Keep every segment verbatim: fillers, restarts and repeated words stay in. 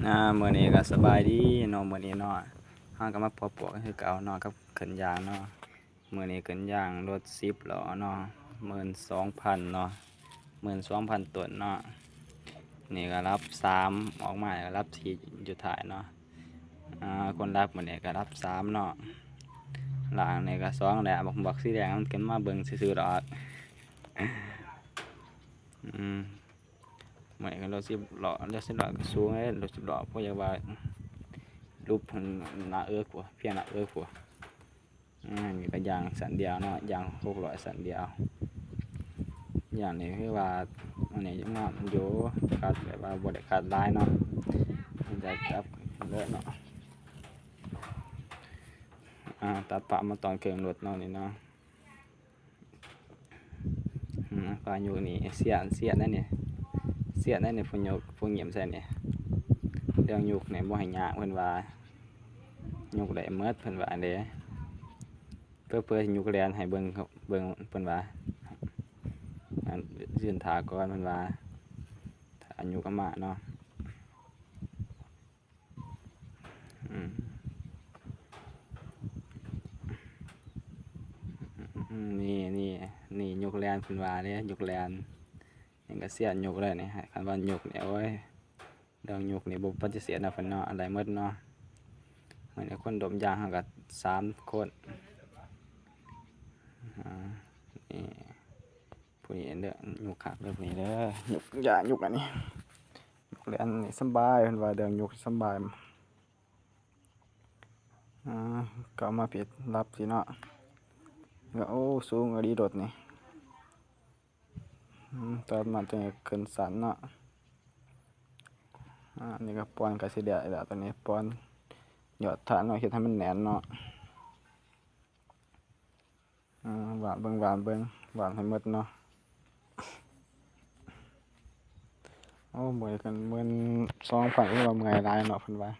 อ่า มื้อนี้ก็สบายดีเนาะ มื้อนี้เนาะ เฮาก็มาพบปะกันคือเก่าเนาะ กับขึ้นยางเนาะ มื้อนี้ขึ้นยางรถสิบล้อเนาะ หมื่นสองพันเนาะ หมื่นสองพันต้นเนาะ นี่ก็รับสาม ออกมาก็รับสี่อยู่ท้ายเนาะ อ่า คนรับมื้อนี้ก็รับสามเนาะ หลังนี่ก็สองแหละ บัก บักสีแดงมันขึ้นมาเบิ่งซื่อๆดอก อืม มื้อนี้ก็รถสิบล้อ รถสิบล้อก็สูงเด้ รถสิบล้อ พวกอยากว่า รูปหน้าเอิกพุ้น เพียงหน้าเอิกพุ้น อ่า นี่ก็ยางสันเดียวเนาะ ยางหกร้อยสันเดียว อย่างนี้คือว่า อันนี้งามอยู่ คัดแบบว่าบ่ได้คัดหลายเนาะ มันจะจับเลยเนาะ อ่า ตัดปะมาตอนเครื่องรถเนาะนี่เนาะ อืม พายุคนี่เสี้ยน เสี้ยนนั่นนี่ เสี้ยนนั่นนี่ พวกยก พวกเงี่ยมใส่นี่ เรื่องยกนี่บ่ให้ยาก เพิ่นว่า ยกได้หมด เพิ่นว่าเด้ เพื่อ เพื่อยกแลนให้เบิ่งครับ เบิ่ง เพิ่นว่า อัน ยืนท่าก่อน เพิ่นว่า ถ้ายกก็มาเนาะ อืม อืม นี่ นี่ นี่ยกแลน เพิ่นว่าเด้ ยกแลน นี่ก็เสี้ยนยกเลยนี่ คันว่ายกนี่ โอ้ย เรื่องยกนี่บ่ปฏิเสธนะเพิ่นเนาะ อันใดหมดเนาะ มื้อนี้คนดมยางเฮาก็สามคน อ่า นี่ ผู้นี้เด้อ ยกคักเด้อ ผู้นี้เด้อ ยกยางยกอันนี้ ยกแลนนี่สำบาย เพิ่นว่าเรื่องยกสำบาย อ่า ก็เอามาปิดรับสิเนาะ ก็ โอ้ สูงอีหลีรถนี่ อืม ตอนมาจังขึ้นสันเนาะ อ่า นี่ก็ป้อนก็สิได้แล้ว ตอนนี้ป้อนยอดถ่านเนาะ เฮ็ดให้มันแน่นเนาะ อ่า หว่านเบิ่ง หว่านเบิ่ง หว่านให้หมดเนาะ โอ้ เมื่อยกัน หมื่นสองพัน ว่าเมื่อยหลายเนาะ เพิ่นว่า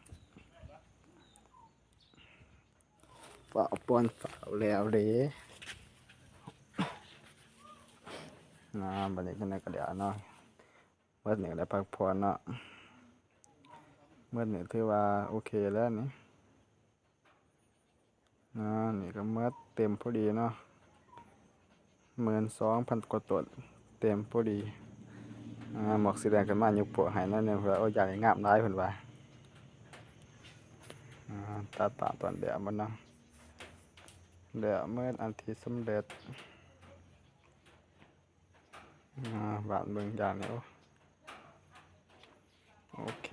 ฟ้าวป้อนฟ้าวแล้วเด้ อ่า บัดนี้จังได๋ก็แล้วเนาะ เบิดนี่ก็ได้พักผ่อนเนาะ เบิดนี่ถือว่าโอเคแล้วนี่ อ่า นี่ก็เบิดเต็มพอดีเนาะ หมื่นสองพันกว่าต้น เต็มพอดี อ่า หมอกสีแดงขึ้นมายกพวกให้หน่อยหนึ่ง เพิ่นว่า โอ้ย อยากให้งามหลาย เพิ่นว่า อ่า ตัดปะตอนแดดมันเนาะ แล้วเมื่ออันที่สำเร็จ อ่า หว่านเบิ่งอย่างนี้ โอเค